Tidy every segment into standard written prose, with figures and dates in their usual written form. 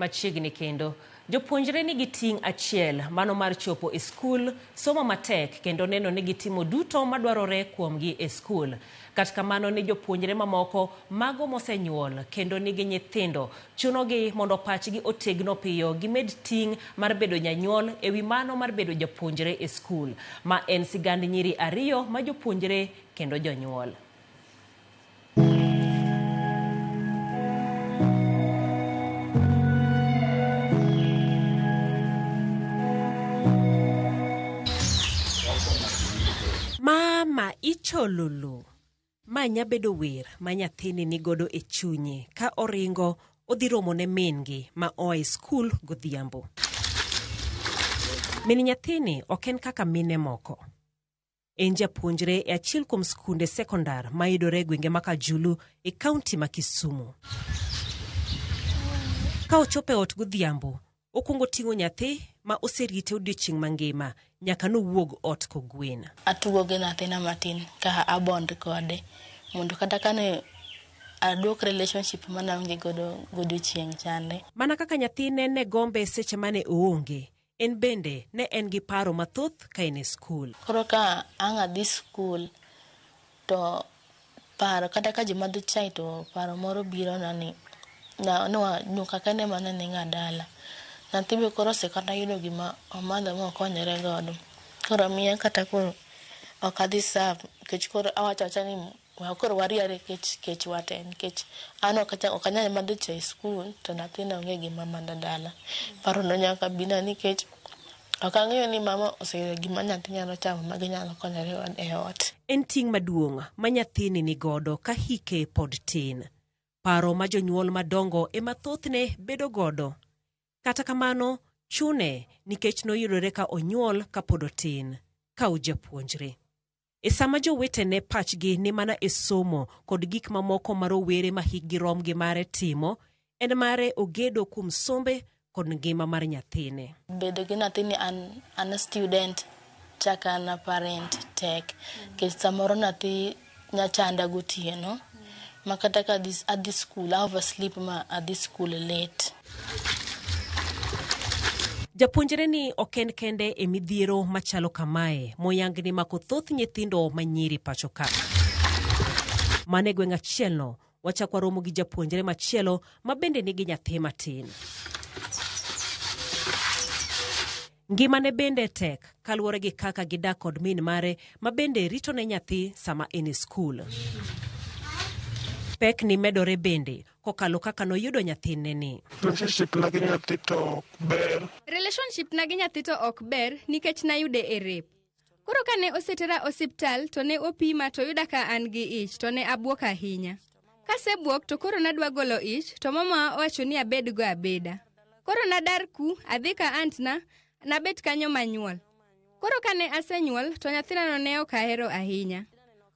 Machiegni kendo. Jopuonjre nigi ting' achiel, mano mar chopo e skul, somo matek kendo neno ni gitimo duto madwarore kuomgi e skul. Kata kamano ni jopuonjre mamoko, mago mosenyuol kendo nigi nyithindo, chunogi mondo pachgi otegno piyo gimed ting' mar bedo janyuol e wi mano mar bedo japuonjre e skul. Ma en sigand nyiri ariyo ma jopuonjre kendo jonyuol. Mama icholulu. Ma nya bedo wer ma nyathini nigodo e chunye ka oringo odhi romo ne min-gi ma oa e skul godhiambo. Min nyathini ok en kaka mine moko. En japuonjre e achiel kuom skunde sekondar mayudore e gwenge ma Kajulu e kaunti ma Kisumu. Ka ochopo e ot godhiambo, okwongo ting'o nyathi ma oserite odiechieng' mangima nyaka nowuog ot kogwen. Atugo gi nyathina matin ka abond kode mondo kata kane aduok relationship mane aonge godo godiochieng' chande. Mana kaka nyathine ne gombe seche mane oonge, En bende ne en gi paro mathoth ka en e skul. Koro ka ang' adhi skul to paro kata ka ji madho chai to paro moro birona ni nyuka kende ema ne niga dala. Nyathi be koro osekata yudo gima omadho ma okonyore godo. Koro miya kata koro ok adhi serve nikech koro awacho awacha ni Koro wariere kech kech wate nikech an ok anyal madho chai e skul to nyathina onge gima madho dala. Paro no nyaka bina nikech ok ang'eyo ni mama oseyudo gima nyathi nyalo chamo ma ginyalo konyore go e ot. En ting' maduong' ma nyathini nigodo ka hike pod tin. Paro ma jonyuol madongo ema thothne bedo godo. Kata kamano, chune nikech noyudore ka onyuol kapod otin, ka ojapuonjre. E sama jowetene pachgi ni mana e somo kod gik mamoko ma rowere ma hikgi rom gi mare timo, en mare ogedo kuom sombe kod ngima mar nyathine. Bedo gi nyathi ni an an student chak an a parent tek nikech samoro nyathi nya chanda gotieno ma kata ka adhi skul a oversleep ma adhi skul late. Japuonjre ni ok en kende e midhiero machalo kamae moyang ni mako thoth nyithindo ma nyiri pacho ka. Mana e gweng' achielno, wachak waromo gi japuonjre machielo ma bende nigi nyathi matin. Ngimane bende tek kaluwore gi kaka gidak kod min mare ma bende ritone nyathi sama en e skul. Pekni medore bende kokalo kaka noyudo nyathinne ni. Relationship na gi nyathi to ok ber. Relationship na gi nyathi to ok ber nikech nayude e rape. Koro kane osetera osiptal to ne opima to oyuda ka an gi ich to ne abuok ahinya. Kasebuok to koro nadwa golo ich to mamawa owacho ni abedgo abeda. Koro nadar ku adhi ka aunt na nabet kanyo manyuol. Koro kane asenyuol to nyathinano ne ok ahero ahinya.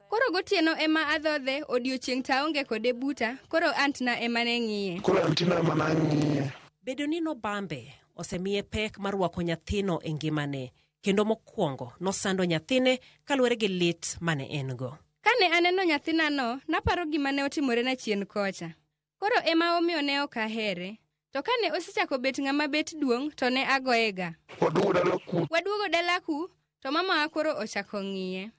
Koro gotieno ema adhodhe odiochieng' to aonge kode buta koro aunt na ema ne ng'iye. Koro antina ema ne ng'iye. Bedo ni nobambe osemiye pek mar rwako nyathino e ngimane kendo mokwongo nosando nyathine kaluwore gi lit mane en-go. Kane aneno nyathinano, naparo gima ne otimorena chien kocha. Koro ema omiyo ne ok ahere. To kane osechako bet ng'ama bet duong' to ne agoyega. Waduogo dala ku. Waduogo dala ku, to mamawa koro ochako ng'iye.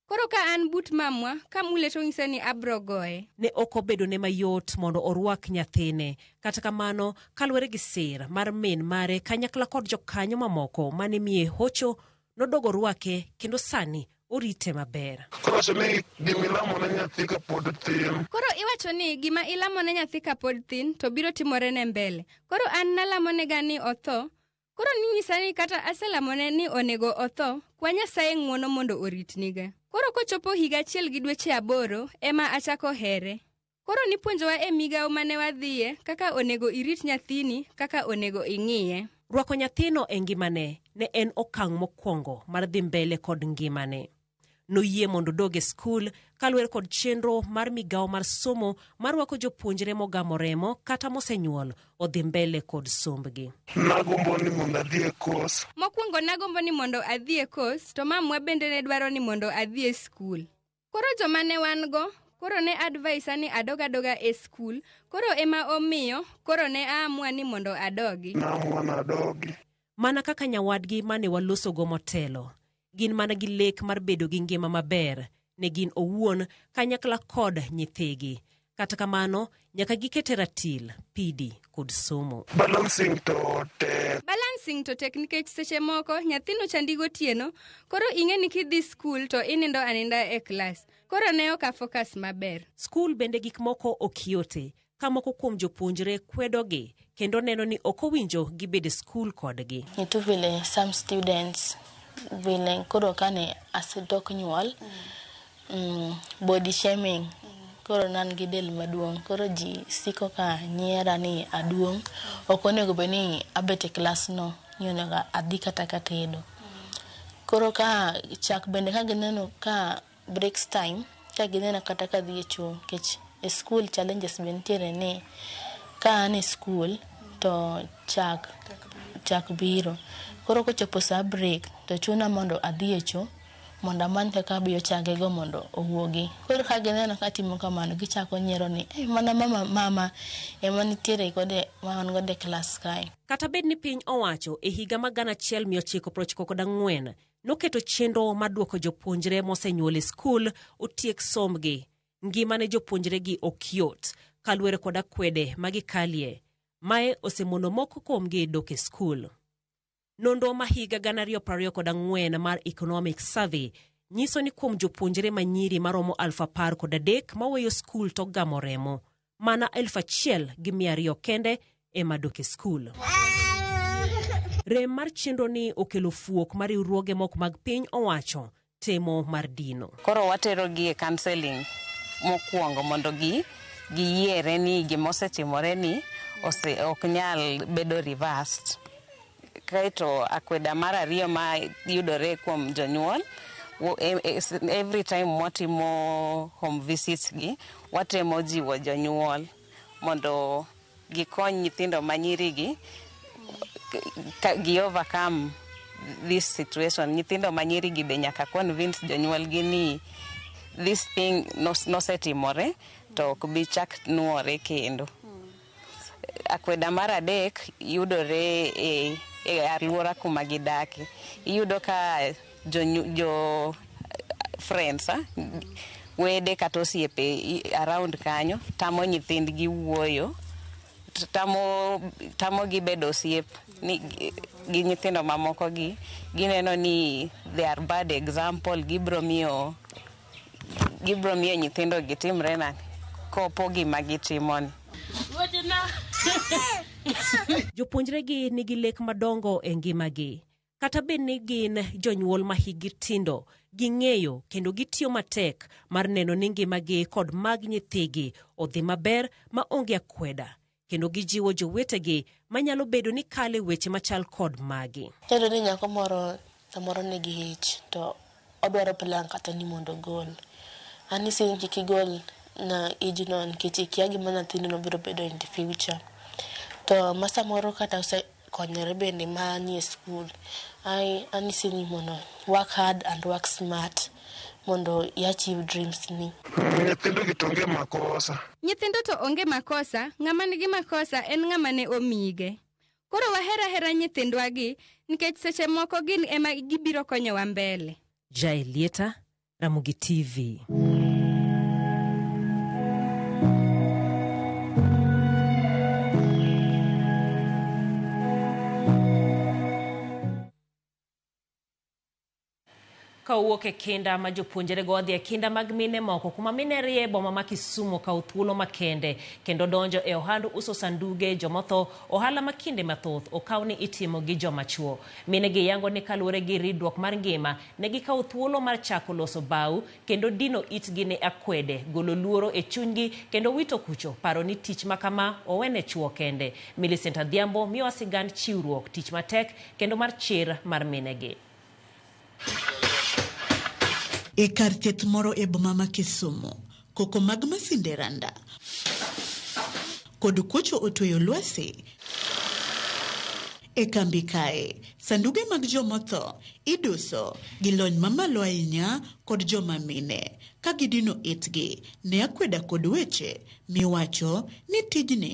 Koro ka an but mamwa, kamule to onyisa ni abro goye. Ne ok obedone mayot mondo orwak nyathine. Kata kamano, kaluwore gi sir mar min mare kanyakla kod jokanyo mamoko mane miye hocho, nodogo orwake kendo sani orite maber. Koro wacho ni gima ilamo ne nyathi kapod thin. Koro iwacho ni gima ilamo ne nyathi kapod thin to biro timore ne mbele. Koro an nalamonega ni otho, Koro ninyisa ni kata aselamone ni onego otho, kwa Nyasaye ng'wono mondo oritniga. Koro kochopo higa achiel gi dweche aboro ema achako here. Koro nipuonjowa e migawo mane wadhiye kaka onego irit nyathini, kaka onego ing'iye. Rwako nyathino e ngimane ne en okang' mokwongo mar dhi mbele kod ngimane. Noyie mondo odog e skul kaluwore kod chenro mar migawo mar somo mar rwako jopuonjre mogamo remo kata mosenyuol odhi mbele kod sombgi. Nagombo ni mondo adhi e kos. Mokwongo nagombo ni mondo adhi e kos to mamwa bende ne dwaro ni mondo adhi e skul. Koro joma ne wan go Koro ne advise ni adog adoga e skul. Koro ema omiyo koro ne aamua ni mondo adogi. Naamua nadogi. Mana kaka nyawadgi mane walosogo motelo, gin mana gi lek mar bedo gi ngima maber ne gin owuon kanyakla kod nyithigi. Kata kamano, nyaka giket e ratil, pidi kod somo. Balancing to tek. Balancing to tek nikech seche moko nyathino chandi gotieno, koro ing'e ni kidhi skul to inindo aninda e klas. Koro ne ok afocus maber. Skul bende gik moko ok yote, ka moko kuom jopuonjre kwedogi kendo neno ni ok owinjo gibed e skul kodgi. Nitu vile some students vile koro kane asedok nyuol, body shaming. Koro nan gi del maduong', koro ji siko ka nyiera ni aduong', ok onego bed ni abet e klas no, ni onego adhi kata ka tedo. Koro ka chak bende ka gineno ka breaks time, ka gineno kata ka dhi e choo, nikech e school challenges be nitiere ni ka an e school to chak chak biro. Koro kochopo sa break to chuna mondo adhi e choo mondo amany kaka abiyo chagego mondo owuogi. Koro ka gineno ka atimo kamano, gichako nyiero ni eh, mana mama mama ema nitiere kode ma wan godo e klas kae. Kata bed ni piny owacho e higa mar 1994 noketo chenro mar duoko jopuonjre mosenyuol e skul otiek sombgi, ngima ne jopuonjregi ok yot kaluwore kod akwede ma gikalie. Mae osemono moko kuomgi dok e skul. Nonro ma higa 2024 mar Economic Survey nyiso ni kuom jopuonjre manyiri maromo 13,000 maweyo skul to gamo remo, mana 1,200 kende ema dok e skul. Rem mar chenro ni okelo fuok mar riwruoge moko mag piny owacho temo mar dino. Koro waterogi e counseling mokwongo mondo gi giyiere ni gimosetimore ni ose, ok nyal bedo reversed. Kaeto akweda mar ariyo ma yudore kuom jonyuol, every time mwatimo home visits gi, watemo jiwo jonyuol mondo gikony nyithindo manyiri gi gi overcome this situation. Nyithindo manyiri gi be nyaka convince jonyuol gi ni this thing nosetimore to ok bi chak nuore kendo. Akweda mar adek yudore e alwora kuma gidake. Iyudo ka jo friends, wede kata osiepe around kanyo tamo nyithindgi wuoyo, tamo gi bedo osiep ni gi nyithindo mamoko gi gineno ni they are bad example, gibro miyo nyithindo gitimre nade kopo gima gitimoni. Jopuonjre gi nigi lek madongo e ngimagi. Kata bed ni gin jonyuol ma hikgi tindo, ging'eyo kendo gitiyo matek mar neno ni ngimagi kod mag nyithigi odhi maber ma onge akweda. Kendo gijiwo jowetegi manyalo bedo ni kale weche machal kod magi. Iyudo ni nyako moro samoro nigi ich to odwaro plan kata ni mondo ogol. Anyise ni kik igol na ijno nikech ikia gima nyathini biro bedo in the future. To ma samoro kata osekonyore bende manie skul, anyise ni mondo work hard and work smart mondo i achieve dreams ni. Nyithindo gi to onge makosa. Nyithindo to onge makosa, ng'ama nigi makosa en ng'ama ne omige. Koro waher ahera nyithindwa gi nikech seche moko gin ema gibiro konyowa mbele. Jael Lieta, Ramogi TV. Ka owuok e kinda ma jopuonjrego odhi e kinda mag mine moko kuma mine rie e boma ma Kisumu kawo thuolo makende kendo donjo e ohand uso sanduge jomotho, ohala ma kinde mathoth okaw ni itimo gi joma chuo. Mine gi yango ni kaluwore gi ridruok mar ngima, ne gikawo thuolo mar chako loso bao kendo dino itgi ne akwede, golo luoro e chunygi kendo wito kucho paro ni tich ma kama owene chuo kende. Millicent Adhiambo miyowa sigand chiwruok, tich matek kendo mar chir mar minegi. E kar thieth moro e boma ma Kisumu, koko mag masinde randa kod kuocho otweyo lwasi. E kambi kae, sanduge mag jomotho iduso gi lony mamalo ahinya kod joma mine. ka gidino itgi ne akweda kod weche miwacho ni tijni